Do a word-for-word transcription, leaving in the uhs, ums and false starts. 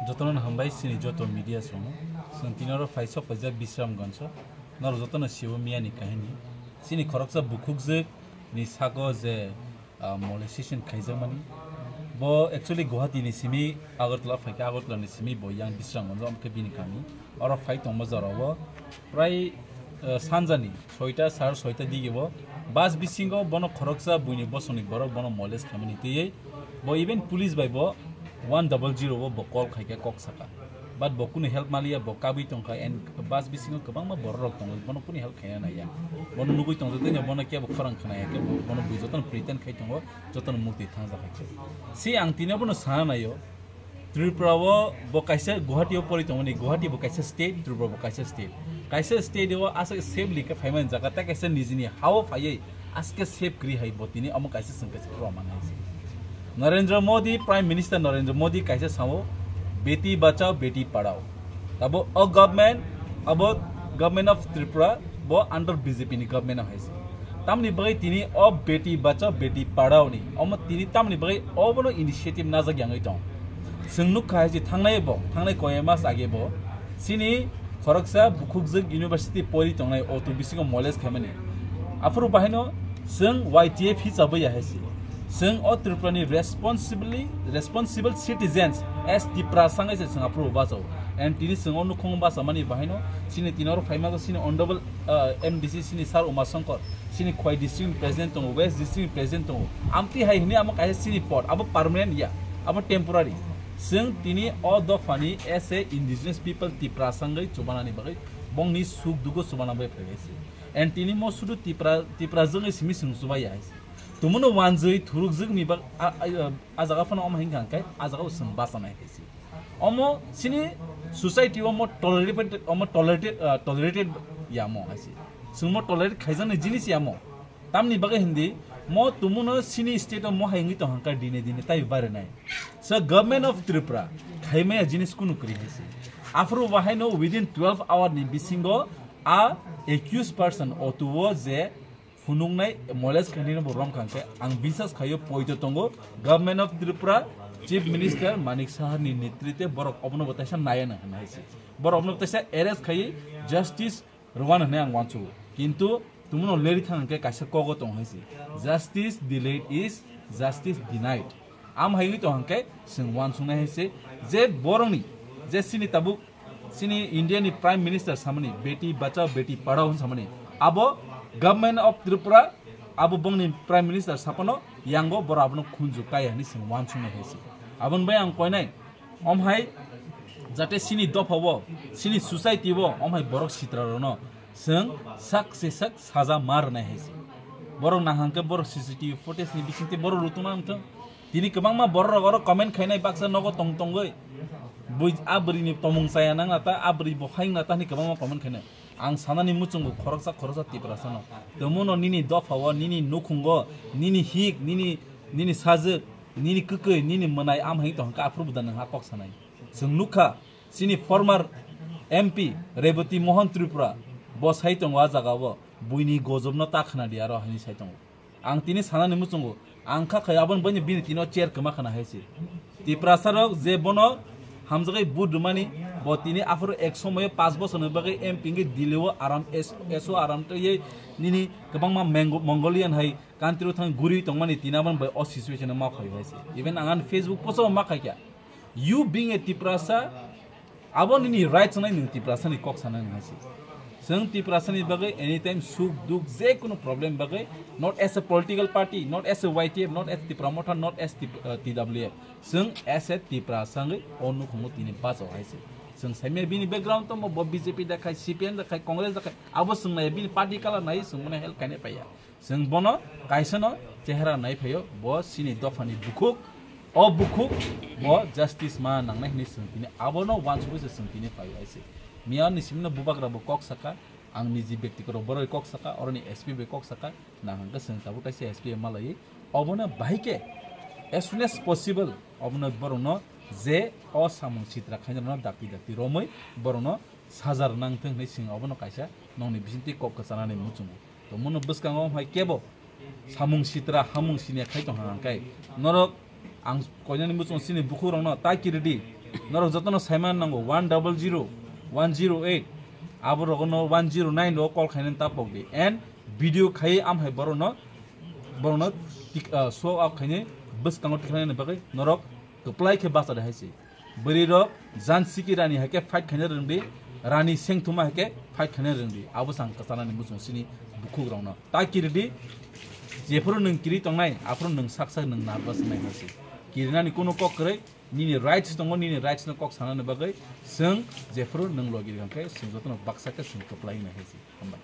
Jotono hambai chini joto media songo. Chwng tini oro phaisok paijak Bisramganjo. Norok jotono sibo miyani kahini. Chini khoroksa bukhukjwk ni sago je, ah, molestation khaijakmani. Bo actually Guwahati ni simi Agartala phaikha, Agartala ni simi bo yang Bisramganjo, omo khe bini kami. Oro phai tongma jorao prai, eh, sanjani soita, sar soita dige bo bus bisingo bono khoroksa buini bosongni borok bono molest khaimani twiwi bo even police bai bo one double zero bo, bo call khaikha kok saka. But bo kunu help maliya, bo kabwi tongkha and bus bisingo kwbangma borok rok tongo, bono kunu help khaina naiya. Bono nugwi tongjaktwino bono kebo khorang khnaya khe bo-, bono bui jotono pretend khai tongo, jotono mukti thangjak hai khe. Si ang tini bono sana naio, Tripura o bo kaisa Guwahati o pori tongmani, Guwahati bo kaisa state, Tripura bo kaisa state. Kaisa state o aswk safely khe phaimani jaga, tei kaisa nijini ha o phaiwi aske safe kwrwi hai bo tini omo kaisa chwng kaisa proman hai se. Narendra Modi, Prime Minister Narendra Modi kaisa sao, "Beti bachao, beti padhao." Abo o government, abo government of Tripura, bo under B J P ni government o hai se. Tamni bagwi tini o beti bachao, beti padhao ni, omo tini tamni bagwi obono initiative najak yangwi tong. Chwng nukha hai se thangnai bo, thangnai koi mas age bo, chini khoroksa bukhukjwk university pori tongnai, o tu bisingo molest khaimani. Aphuru bahaino chwng Y T F hisabwi ya hai se. Chwng o Tripura ni responsibly, responsible citizens as Tiprasa wngwi se chwng aphuru bachao. And tini chwng o nukhung bachamani bahaino chini tini oro phaima chini honorable, uh, M D C chini Sir Uma Shankar, chini Khowai district ni president tongo, West district ni president tongo. Amtwi hai hwnwi amo kaisa chini pod, abo permanent ya, abo temporary. Chwng tini o dophani as a indigenous people Tiprasa wngwi chubanani bagwi bongni suk dugo chubana bai phaiwi se. And tini mo sudu Tipra, Tipra jwngwi simi chwng chubai ya hai se. Tumuno wanjwi thurukjwkni bak-, a, a, a jaga phano omo hinkha hwnkhe a jaga o chwng bachana hai khe se. Omo chini society o mo tolerated, omo tolerated, ah, tolerated ya mo hai se. Chwng mo tolerate khaijaknai jinis ya mo. Tamni bagwi hindi mo tumuno chini state o mo hai wngwi tong hwnkha dine dine tai barinai. So government of Tripura khaimaya jinis kunu kwrwi hai se. Aphuru bahaino within twelve hour ni bisingo a accused person o tu o je phunuknai molest khainai no bo romkha hwnkhe ang bisas khaio poito tongo Government of Tripura, Chief Minister Manik Sahar ni netritwe borok obono bo taisa naya nang hwnwi hai se. Borok obono bo taisa arrest khaiwi justice rwna hwnwi ang uansugo. Kintu tumuno leri thang hwnkhe kaisa kogo tong hai se. Justice delayed is justice denied. Am hai wngwi tong hwnkhe chwng uansuknai hai se je borokni je chini tabuk chini India ni Prime Minister samani beti bachao beti padhao hwn samani abo Government of Tripura abo bongni Prime Minister sapano yango borok abono khunju kaya hwnwi chwng uansuknai hai se. Aboni bai ang koinai om hai jate chini dopha o chini society o om hai borok sitra rokno chwng sak se sak saja ma rwnai hai se. Borok nahang khe borok C C T V footage ni bisingtwi borok rutuna wngthung. Tini kwbangma borok rok oro comment khainai baksa nogo tong tongwi. Bui a bwrwi ni tomung chaya nang na ta, a bwrwi bo hai wng na ta hwnwi kwbangma comment khainai. Ang sanani muchungo khoroksa khoroksa Tiprasa no. Tamo no nini dopha o, nini nukhung o, nini hik, nini, nini sajwk, nini kwkwi, nini mwnai am hai tong kha aphuru buda nang ha kok sanai. Chwng nukha, chini former M P Rebati Mohan Tripura bo sai tongo a jaga o, buini gojobno ta khna di aro hai sai tongo. Ang tini sanani muchungo, ang kha khai aboni bini, bini tino chair kwma khana hai se. Tiprasa rok je bono hamjagwi vote rwmani, bo tini aphuru ek somoyo panch bochorni bagwi M P wngwi Delhi o aram, S-, S O aram twiwi nini kwbangma Mango-, Mongolian hai country o thang guri tongmani tini aboni bai o situation o ma phai hai se. Even ang ani Facebook post o ma khai kha. You being a Tiprasa, abo nini rights wngnai nwng Tiprasa ni kok sana nwng hai se. Chwng Tiprasa ni bagwi anytime suk duk je kunu problem bagwi, not as a political party, not as a Y T F, not as Tipra Motha, not as Tip-, uh, T W F. Chwng as a Tiprasa wngwi o nukhungo tini bachao hai se. Chwng saimya bini background tongmo bo B J P da khai, C P M da khai, Congress da khai, abo chwng nai bini party color nai chwng mane help kaine paiya. Chwng bono kaisano chehra nai phaio, bo chini dophani bukhuk, o bukhuk bo justice ma nangnai hwnwi chwng tini abono uansugwi se chwng tini phaio hai se. Miya ni simino bubagra bo kok saka, ang niji bektigoto boroi kok saka, oroni S P bai kok saka, nang hwnkhe chwng tabuk kaisa S P bai malaiwi Obono bahai khe as soon as possible obono borokno je o samung sitra khainai rokno dakti dakti romwi borokno sajar nangthung hinwi chwng obono kaisa nokni bisingtwi kok kwchanani muchungo. To mono bwskango hai kebo samung sitra hamung siniya khai tongkha hwnkhe norok ang koinani muchung chini bukhuk rokno ta kiridi norok jotono saiman nango one double zero one zero eight abo rogono one zero nine ro call khainani ta pokdi and video khai am hai borokno borokno tik- ah, show up khainai bwskango tikhlainani bagwi norok kwplai khe bachadi hai se. Bwrwi rok Jansiki Rani hai khe fight khaina rwngdi, Rani Sengthuma hai khe fight khaina rwngdi. Abo sang kwchanani muchung sini bukhuk rokno. Ta kiridi, jephuru nwng kiri tongnai, aphuru nwng sak sak nwng nervous wngnai hai se. Kirinani kuno kok kwrwi, nini rights tongo, nini rights no kok sanani bagwi, chwng jephuru nwng logi rwkha khe, chwng jotono baksa khe chwng kwplai wngnai hai se. Hambai.